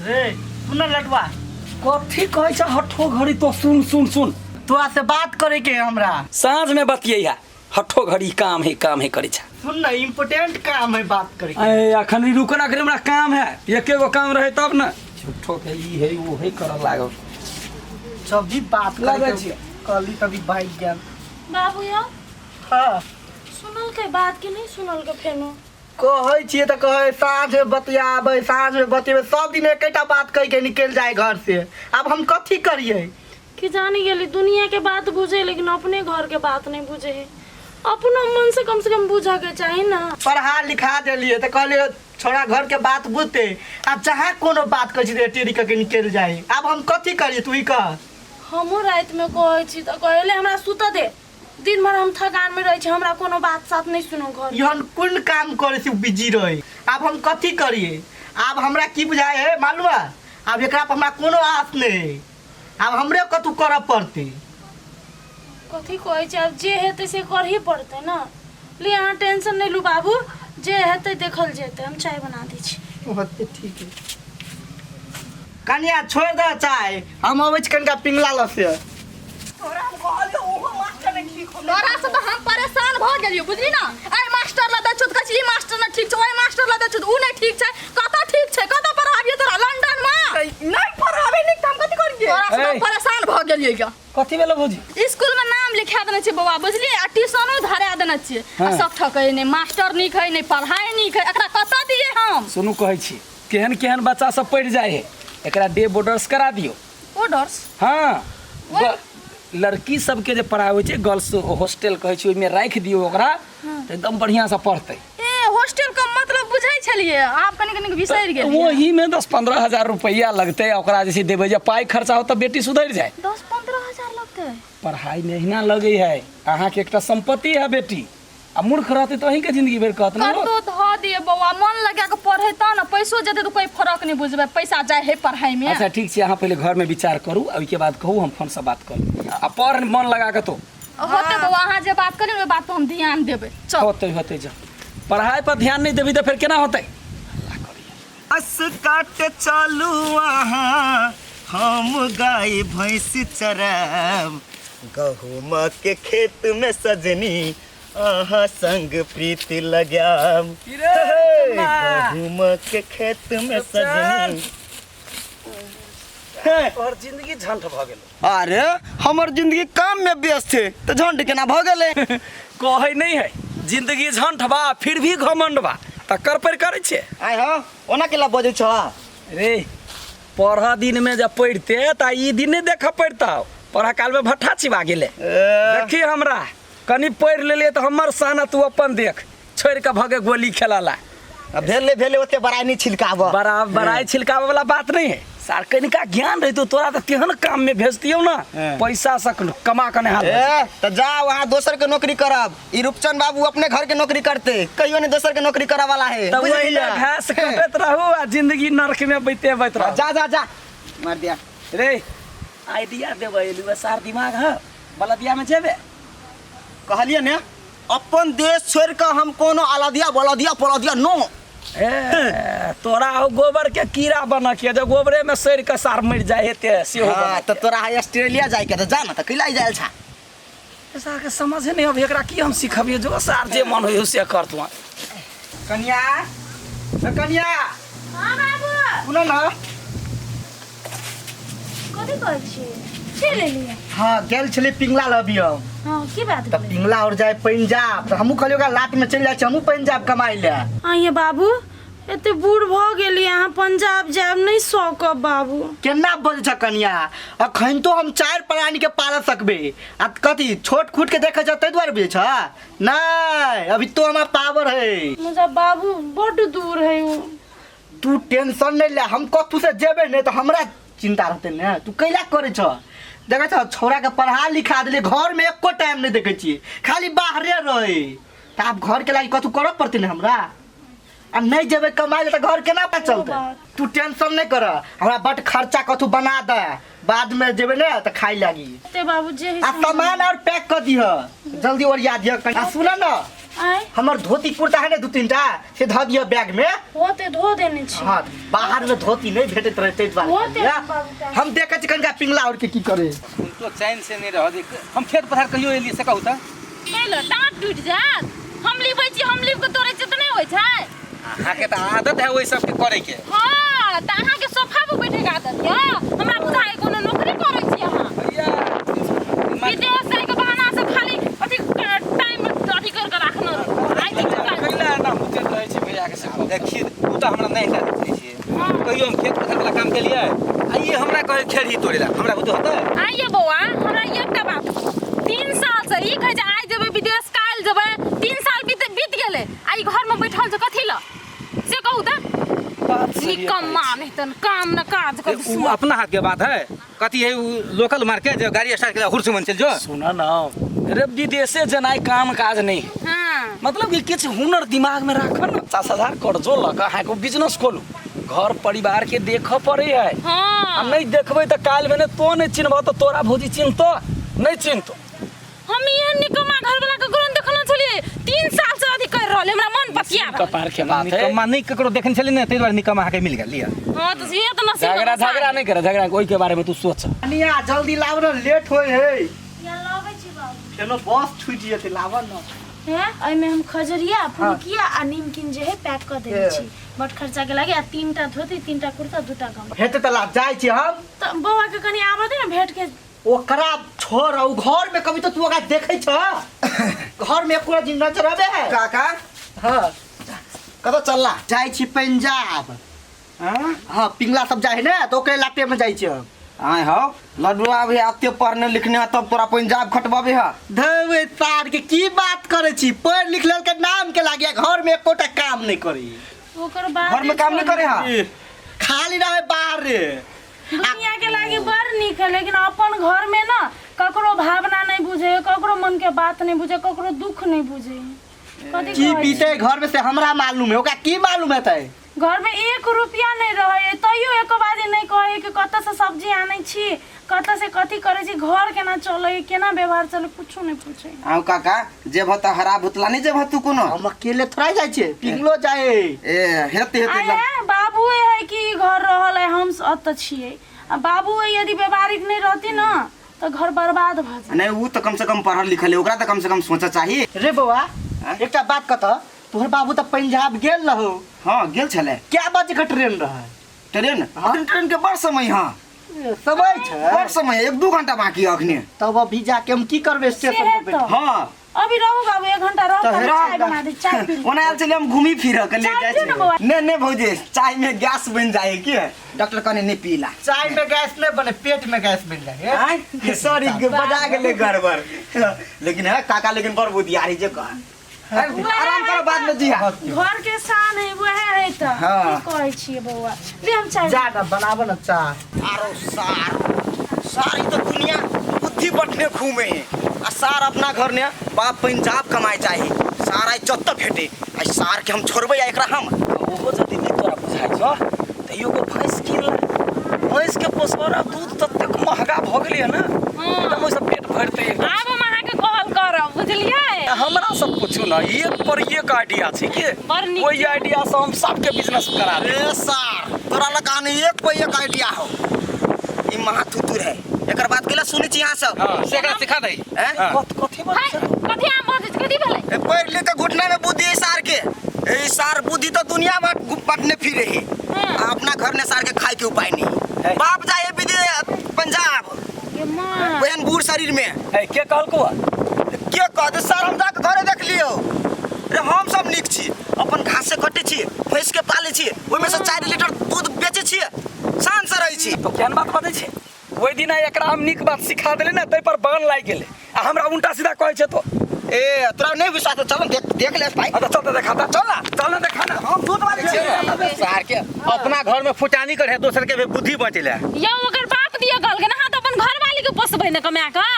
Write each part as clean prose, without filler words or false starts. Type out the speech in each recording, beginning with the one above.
रे सुन लडुआ। कथी कहै छ हठो घड़ी तो? सुन सुन सुन। तोरा से बात करे के है हमरा। साँझ में बतियै, हठो घड़ी काम है, काम है करै छ। सुन ना, इम्पोर्टेंट काम है बात करे के। ए अखन ई रुक ना, अखन हमरा काम है, एके गो काम रहे तब ना। झूठो के ई है ओ है करऽ लागल। जब भी बात करे लगै के छियै। कहली तभी भाग गेल। बाबू यौ। हाँ। सुनल के बात कि नहीं सुनल के फेनो? कहै छियै तऽ कहै साँझ में बतियाबै, साँझ में बतियेबै। सब दिन एकेटा बात कहि के निकलि जाय घर से। आब हम कथी करियै? कि जानी गेली, दुनिया के बात बुझे लेकिन अपने घर के बात नहीं बुझे है। अपनो मन से कम से कम बुझे के चाही ना। पढ़ा लिखा देलियै तऽ कहलियै छोड़ा घर के बात बुझते, आ जहाँ कोनो बात कहै छी तऽ टेढ़ी कऽ के निकलि जाय। आब हम कथी करियै, तू ही कह। हमहूँ रातिमे कहै छी तऽ कहले हमरा सुतऽ दे, दिन भर हम थकान में रहै छी, हमरा कोनो बात सात नहीं सुनो घर। एहन कोन काम करै छी बिजी रहै। आब हम कथी करियै? आब हमरा की बुझाय है मालूम है? आब एकरा पर हमरा कोनो आस नहीं है, आब हमरे कतू करऽ पड़तै। कथी कहै छै, आब जे हेतै से करही पड़तै ने। ले अहाँ टेंशन नहीं लू बाबू, जे हेतै देखल जेतै। हम चाय बना दै छी। होतै, ठीक है। कनिया, छोड़ दे चाय, हम अबै छी कनिका पिंगला लग से। तोरा हम कहलियो, ओहो मास्टर नहीं ठीक हो। तोरा से तो हम परेशान भ गेलियो, बुझली ना? एहि मास्टर लग दै छौ तऽ कहै छै ई मास्टर नहि ठीक छै, ओहि मास्टर लग दै छौ तऽ ऊ नहि ठीक छै। कतऽ ठीक छै? कतऽ पढ़ाबियै तोरा? लंडन में नहीं पढ़ाबे नीक तऽ हम कथी करियै? तोरा से तो ए। परेशान भ गेलियै ग। कथी भेलो भौजी? स्कूल में नाम लिखा देने छियै बौआ, बुझलियै? आ ट्यूशनो धरा देने छियै। आ सब ठकै नहि, मास्टर नीक है नहि, पढ़ाइ नीक है। एकरा कतऽ दियै हम? सुनू, कहै छी केहन केहन बच्चा सब पढ़ि जाइ है, एकरा डे बोर्डर्स करा दियौ। ऑर्डर्स? हाँ, लड़की सबके जे पढ़ाइ होइ छै, गर्ल्स हॉस्टल कहै छै, ओहिमे राखि दियौ ओकरा तऽ एकदम बढ़िआँसँ पढ़तै। ए, हॉस्टल के मतलब बुझै छलियै, आब कनि कनि बिसरि गेलियै। ओहीमे 10-15 हजार रुपैआ लगतै आ ओकरा जे छै देबै, जे पाइ खर्चा हो तऽ बेटी सुधरि जाय। 10-15 हजार लगतै? पढ़ाइमे अहिना लगै है। अहाँके एकटा सम्पत्ति है बेटी, आ मूर्ख रहतै तऽ अहीँके जिंदगी भरि कहत ने। कतौ धऽ दियै बौआ, मन लगा कऽ पढ़े तऽ ने। पैसो जेतै तऽ कोई फरक नहि बुझबै, पैसा जाइ है पढ़ाई में। अच्छा ठीक छै, अहाँ पहिले घरमे विचार करू आ ओहिके बाद कहू, हम फोनसँ बात करू। आ पढ़ मन लगा कऽ तो। होते बौआ, अहाँ जे बात करी ओहि बात पर हम ध्यान देबै। चल। होतै होतै, जा, पढ़ाइ पर ध्यान नहि देबही तऽ फेर केना होतै? अस काट चलू अहाँ, हम गाय भैंस चराब। गहूम के खेत में सजनी अहाँ संग प्रीति लगाब। गहूम के खेत में सजनी। तोहर जिंदगी झंठ भऽ गेल। अरे, हमर जिंदगी काम में व्यस्त है तऽ झंड केना भऽ गेलै? कहै नहि है जिंदगी झंठ बा, फिर भी घमंड बा, तकर पर करै छियै। आय हँ, ओना केला बजै छ? रे, पढ़ दिन में जब पढ़ते तऽ ई दिन नहि देखऽ पड़ता। पढ़ काल में भट्ठा चिबा गेलै। देखी, हमरा कनि पढ़ि लेलियै तऽ हमर साना, तू अपन देख, छोड़ि कऽ भगे गोली खेलला। आ भेले भेले, ओते बड़ाई नहीं छिलकाब। बड़ा बड़ाई छिलकावे वाला बात नहीं है सार, कनिका ज्ञान रहितो तोरा तऽ तेहन काम में भेजतियौ ना, पैसा से कमा कऽ हाल। ए, तऽ जा वहाँ दोसर के नौकरी करब। ई रूपचंद बाबू अपने घर के नौकरी करते, कहियो नहीं दोसर के नौकरी करऽ वाला है। तऽ बुझलियै? वही घास कटैत रहू आ जिंदगी नरक में बैते बैत रहू। जा जा जा, मार दिया। रे, आइडिया देबै एलू सार, दिमाग है बलदिया में जेबे। कहलिए ने, अपन देश छोड़ कऽ हम कोनो अलदिया बलदिया पलदिया नो। ए, तोरा हो गोबर के कीड़ा बना के जे गोबरे में सड़ के सार मर जाए हेते सेहो। हाँ, तऽ तोरा है ऑस्ट्रेलिया जाय के तऽ जा ना, तऽ कैला जायल छा? सार के समझे नहीं अब एकरा की हम सिखबिए। जो सार जे मन होय से कर तू। कनिया, ए कनिया। हाँ बाबू। सुन ना। कथी कहै छियै? चलि एलियै? हाँ, गेल छलै पिंगला लबियो। हाँ, की बात तऽ भेलै? पिंगला और जाय पंजाब, तऽ हमहूँ कहलियै ओकरा लाट में चलि जाइ छी हमहूँ पंजाब कमाइ लए। आइए बाबू, एते बूढ़ भऽ गेलियै अहाँ, पंजाब जायब नहि सकब बाबू। केना बजै छ कनिया? अखन तो हम चारि प्राणी के पाल सकबै, आ कथी छोट खुट के देखै छ ताहि दुआरे बुझै छ? नहि, अभी तो हमरा पावर है। मुदा बाबू, बड्ड दूर है ओ। तू टेंशन नहि ले, हम कतू से जेबै ने तऽ हमरा चिंता रहतै ने। तू कैला करै छ? देखै छ, छौड़ा के पढ़ा लिखा देली, घर में एको टाइम नहि देखै छियै, खाली बाहरे रहै। तऽ आब घर के लागि कथू करऽ पड़तै ने हमरा। आ नहि जेबै कमाइ लए तऽ घर केना चलतै? बात। तू टेंशन नहि कर, हमरा बड खर्चा कथू बना दे, बाद में जेबै ने तऽ खाइ लागी। ते बाबू, जे आ सामान और पैक कर दिह, जल्दी ओरिया दिह। आ सुन न। आय हमर धोती कुर्ता है ने दू तीन टा से धऽ दिअ बैग में। होते धो देने छी। हाँ, बाहर में धोती नहीं भेटैत रहे ताहि दुआरे। होते कहलियै। बाबू का। हम देखै छी कनिका पिंगला और के की करे। तो चैन से नहीं रह दे। हम खेत पथार कहियो एलियै से कहू तऽ। कैलो दाँत टूटि जायत। हम लिबै छी, हम लिब के तोड़ै छी तऽ नहि होइ छै। अहाँके तऽ आदत है ओहि सबके करे के। हाँ, तऽ अहाँके सोफा पर बैठे के आदत यऽ। हमरा बुझाइ कोनो नौकरी करै छी अहाँ। भैया विदेश जाइके बहाना से खाली अथी टाइम अथी कर के राखने रहू। आइ की चुका कैला एना हुचैत रहै छै भैया के से कहू। देखी उ तऽ हमरा नहि देखै छियै। कहियो हम खेत पथार वाला काम केलियै आ ई हमरा कहै खेरही तोड़े ला, हमरा बुते होतै? आइए बौआ, हमरा एकटा बात कहू। 3 साल से ई कहै छै आइ जेबै विदेश काल्हि जेबै, 3 साल बीत गेलै आ ई घरमे बैठल छै कथी लए से कहू तऽ। बात सही निकम्मा नहि तन काम न काज कर। उ अपना हाथ के बात है, कथी है उ लोकल मार्केट जो गाड़ी स्टार्ट केला हुरसुमन चल जो। सुना ना रे, विदेशे जनाइ काम काज नहीं है। हाँ। मतलब कि किछु हुनर दिमाग में राख न, 50,000 कर्जो लऽ कऽ अहाँके बिजनेस खोलू, घर परिवार के देखऽ पड़े है। हाँ। आ नहीं देखबै तऽ काल्हि भेने तो नहीं चिन्हबह तऽ तोरा भौजी चिन्हतो नहीं चिन्हतो। हम एहन निकम्मा घर वाला के गुरन देखलो छलिए, 3 साल से अथी कर रहल, हमरा मन पतिया रहल। कपार के बात है। निकम्मा नहीं ककरो देखने छली ने, ताहि दुआरे निकम्मा अहाँके मिल गेल। लिअ। हाँ, तऽ से तऽ नसीब झगड़ा झगड़ा नहीं करे, झगड़ा ओहि के बारे में तू सोच। कनिया जल्दी लाब न, लेट होय है। या लाबै छी बाबू। फेनो बस छूटि जेतै, लाब न। हैं, एहिमे हम खजरिया फुलकिया आ नीमकिन जे है पैक कऽ देने छी, बड खर्चा के लागे। आ 3 टा धोती, 3 टा कुर्ता, 2 टा गमछा। हेतै तऽ लाब जाइ छी हम। तऽ बौआ के कनि आबऽ दे ने भेंट के। ओकरा छोड़, उ घर में कभी तो तू ओकरा देखै छ? घर में एको दिन नजर आबे है? काका। हाँ। कतऽ चलला? जाइ छी पंजाब। हाँ? हाँ, पिंगला सब जाइ है ने तऽ ओकरे लाते में जाइ छी हम। आय हौ लड्डुआ भैया, एते पढ़ने लिखने है तब तोरा पंजाब खटबाबे है? धवे सार के की बात करे छी, पढ़ लिख लेल के नाम के लागिया घर में एकोटा काम नहीं करी। ओकर बात घर में काम नहीं करे है? खाली रहे बाहर रे। दुनिया के लागी बड़ नीक है, लेकिन अपन घर में ना ककरो भावना नहीं बुझे, ककरो मन के बात नहीं बुझे, ककरो दुख नहीं बुझे। कथी की कहै छी? बीते घर में से हमरा मालूम है, ओकरा की मालूम हेतै? घर में 1 रुपया नहीं रहे तैयो एको बारी नहीं कहे कि कतऽ से सब्जी आनै छी, कतऽ से कथी करै छी, घर केना चलै, केना व्यवहार चलै, कुछो नहीं पूछे। आउ काका, जेबह तऽ हरा भुतला नहीं जेबह तू कोनो? हम अकेले थोड़ा जाइ छियै, पिंगलो जाइ। ए हेते हेते आये बाबू है कि घर रहल है, हम अतऽ छियै। आ बाबू यदि व्यवहारिक नहीं रहती ना तऽ घर बर्बाद भऽ जाए। नहीं, उ तऽ कम से कम पढ़ल लिखल है, ओकरा तऽ कम से कम सोचऽ चाही। रे बौआ, एकटा बात कतऽ, तोहर बाबू तऽ पंजाब गेल रहो? हाँ गेल छलै। क्या बजे के ट्रेन रहे? ट्रेन? हाँ। अखन ट्रेन के बड़ समय है। समय छै? बड़ समय, 1-2 घंटा बाकी है अखने। तब अभी जाके हम की करबै स्टेशन सेहे पर बैठ? तऽ। हाँ। अभी रहू बाबू, 1 घंटा रहू, तऽ तब रह। चाय बना दे, चाय पी। ओना आयल छलियै हम घूमी फिरऽ के लिए चाय जाइ पियू ने छियै। बौआ। नहि नहि भौजी, चाय में गैस बनि जाइ है की? डॉक्टर कहने नहीं पीला। चाय में गैस नहीं बने, पेट में गैस बन जाए है। आँय? सॉरी, बजा गेलै गड़बड़। लेकिन है काका, लेकिन बड़ बुधियारी जे कह। आराम करो, बाद में जी। घर के शान है वह है तऽ। हाँ। की कहै छियै बौआ, ले हम चाय जा ना बनाबऽ ना चाय। आरो सार सारी तो दुनिया बुद्धि बटने घूमे है, आ सार अपना घर ने बाप पंजाब कमाए चाही। सार आइ जतऽ भेटे आ सार के हम छोड़बै आ एकरा हम। ओहो जदि नहि तोरा बुझाइ छौ तऽ एगो भैंस कीन ले, भैंस के पोसबह ने दूध ततेक महगा भऽ गेलै ने, एकदम ओहिसँ पेट भरतै एकदम। आब हम अहाँके कहल करब, बुझलियै? हमरा सब पूछू ने, एक पर एक आइडिया छै के, बड़ नीक। ओहि आइडिया से हम सबके बिजनेस करा देब। ए सार, तोरा लग एक पर एक आइडिया हो, ई महा थुथुर है, एकर बात केला सुनै छी अहाँ सब? हाँ, से एकरा सिखा दही। हैं? हाँ। कथी बात है, छै? कथी आम बजै छै, कथी भेलै? ए, पढ़ लिख के घुटना में बुद्धि है सार के। ए सार बुद्धि तो दुनिया में बटने फिरे है, आ अपना घर ने सार के खाए के उपाय नहीं। है। बाप जाए विदेश पंजाब, ये माँ। बहन बूढ़ शरीर में। है, के कहलको? के कहते सर, हम जाके घरे देख लियो रे। हम सब नीक छी, अपन घासे कटे छी, भैंस के पाले छी, ओहिमे से 4 लीटर दूध बेचे छी, शान से रहै छी। तो केहन बात बजै छै? ओहि दिन एकरा हम नीक बात सिखा देले ने, ताहि पर बान लागि गेलै आ हमरा उल्टा सीधा कहै छै तो। ए तोरा नहीं विश्वास है, चल देख देख ले भाई। अच्छा चल त देखा त, चल ना, चल ना देखा ना। हम दूध वाले छियै। सार के अपना घर में फुटानी करे, दोसर के भी बुद्धि बचेला। यौ ओकर बाप दिया कहलकै ने, अहाँ तऽ अपन घरवाली के पोसबै ने कमा कऽ।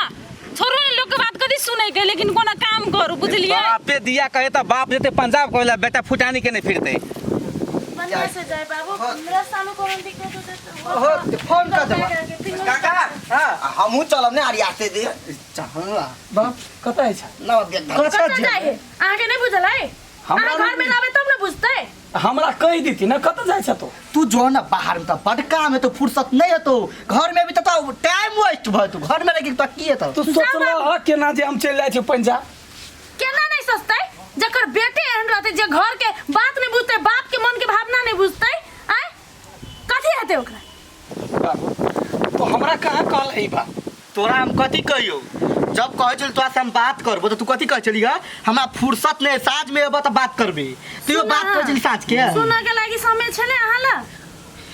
छोड़ू ने लोक के बात कथी सुनै के, लेकिन कोनो काम करू, बुझलियै? बापे दिया कहे तऽ बाप जेते पंजाब कहला, बेटा फुटानी के नहीं फिरते। बढ़िया से जाए बाबू, रास्ता में कोनो दिक्कत होतै तऽ हो, फोन कर देबऽ। काका, हाँ। हमहूँ चलब ने आरियाते दे। चल बाप कतऽ छै? ना बैग धर। कतऽ जाइ है? अहाँके नहि बुझल है? हमरा अहाँ घर में रहबै तब ने बुझतै। हमरा कहि देती ने कतऽ जाइ छ तू? तू जो ना बाहर में तो बड़ काम है, तो फुर्सत नहीं हेतो, घर में भी तो टाइम वेस्ट भ तू घर में रह के तो की हेतो? तू सोचलह केना जे हम चलि जाइ छी पंजाब? केना नहीं सोचतै? जकर बेटे एहन रहतै जे घर के बात नहीं बुझतै, बाप के मन के भावना नहीं बुझतै, आँय कथी हेतै ओकरा? बाबू तो हमरा कहाँ कहल ई बात? तोरा हम कथी कहियो, जब कहै छल तोरा से हम बात करबो तो तू कथी कहै छली? हमरा फुर्सत नहीं, साँझ में अबो तो बात करबे। तू यो बात कहै छली साँझ के? सुनऽ के लागी समय छलै अहाँ लग,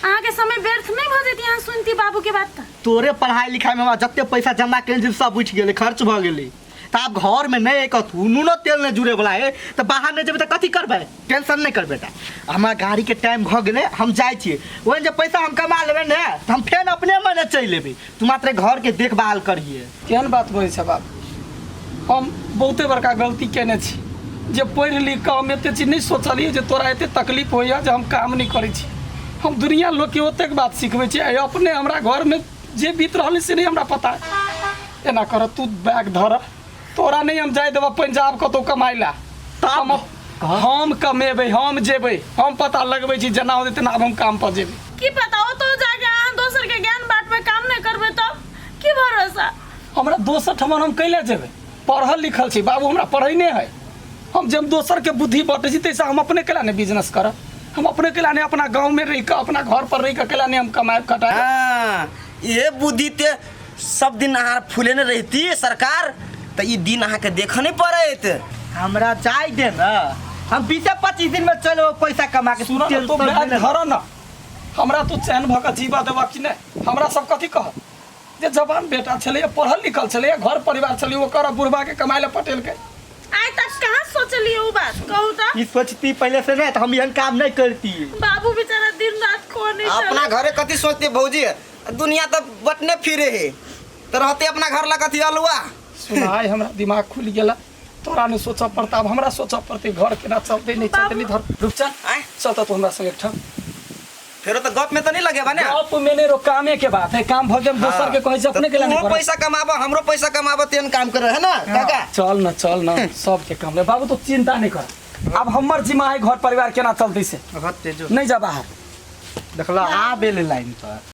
अहाँके समय व्यर्थ नहीं भऽ जेती अहाँ सुनती बाबू के बात? तऽ तोरे पढ़ाई लिखाई में हमरा जते पैसा जमा केने छली सब उठि गेलै, खर्च भऽ गेलै। तऽ आब घर में नहीं कथू नूनो तेल नहीं जुड़े वाला है, तऽ बाहर नहीं जेबै तऽ कथी करबै? टेंशन नहीं कर बेटा, हमरा गाड़ी के टाइम भऽ गेलै, हम जाइ छियै। ओहन जे पैसा हम कमा लेबै ने तऽ हम फेर अपने मने चलि एबै, तू मात्र घर के देखभाल करिहे। केहन बात बजै छै बाप? हम बहुते बड़का गलती केने छी जे पढ़ि लिख कऽ हम एते चीज नहि सोचलियै जे तोरा एते तकलीफ होइए जे हम काम नहि करै छी। हम दुनिया लोकके ओतेक बात सिखबै छी, आइ अपने हमरा घरमे जे बीत रहल है से नहि हमरा पता। एना कर, तू बैग धर, तोरा नहि हम जाय देबऽ पंजाब कतहु कमाइ लए। हम कमेबै, हम जेबै, हम पता लगबै छी, जेना होतै तेना आब हम काम पर जेबै। की पता ओतौ जाके अहाँ दोसर के ज्ञान बांटबै, काम नहि करबै तब की भरोसा? हमरा दोसर ठमन हम कैले जेबै? पढ़ल लिखल छी बाबू, हमरा पढ़ैने है। हम जब दोसर के बुद्धि बटै छी तैसँ हम अपने कैला नहि बिजनेस करब? हम अपने कैला नहि अपना गाँवमे रहि कऽ अपना घर पर रहि कऽ कैला नहि हम कमायब खटायब? हाँ, ये बुद्धि ते सब दिन अहाँ फूलेने रहती सरकार, तऽ ई दिन अहाँके देखऽ नहि पड़ैत। हमरा जाय दे ना, हम 20-25 दिन में चलो पैसा कमा के। सुन न, तो बैग धर न, हमरा तू चैन भऽ कऽ जीवा देबऽ कि नहि? हमरा सब कथी कहत जे जवान बेटा छलैए, पढ़ल लिखल छलैए, घर परिवार छलै ओकर, बुढ़बा के कमाइ लए पटेलकै। आइ तक कहाँ सोचलियै उ बात, कहू तऽ? ई सोचती पहले से नहीं तो हम एहन काम नहीं करती। बाबू बेचारा दिन रात को नहीं अपना घरे कथी सोचते भौजी, दुनिया तऽ बटने फिरे है, तऽ रहते अपना घर ला कथी अलुआ। सुनाइ हमरा दिमाग खुलि गेला, तोरा नहि सोचऽ पड़ता, आब हमरा सोचऽ पड़तै घर केना चलतै नहि चलतै। नहीं धर रूपचन, आँय? चल तऽ तू हमरा संग एकठाम। फेरो तऽ गप में तऽ नहीं लगेबा ने? गप में नहीं रो, कामे के बात है, काम भऽ गेल। दोसर के कहै छै अपने के तूहो पैसा कमाबा, हमरो पैसा कमाबा, तेहन काम करे है ना काका? चल न, चल न, सबके काम ले बाबू, तू चिंता नहीं कर, अब हमर जिम्मा है घर परिवार केना चलतै से। नहीं जा बाहर। देखला आ बेले लाइन पर।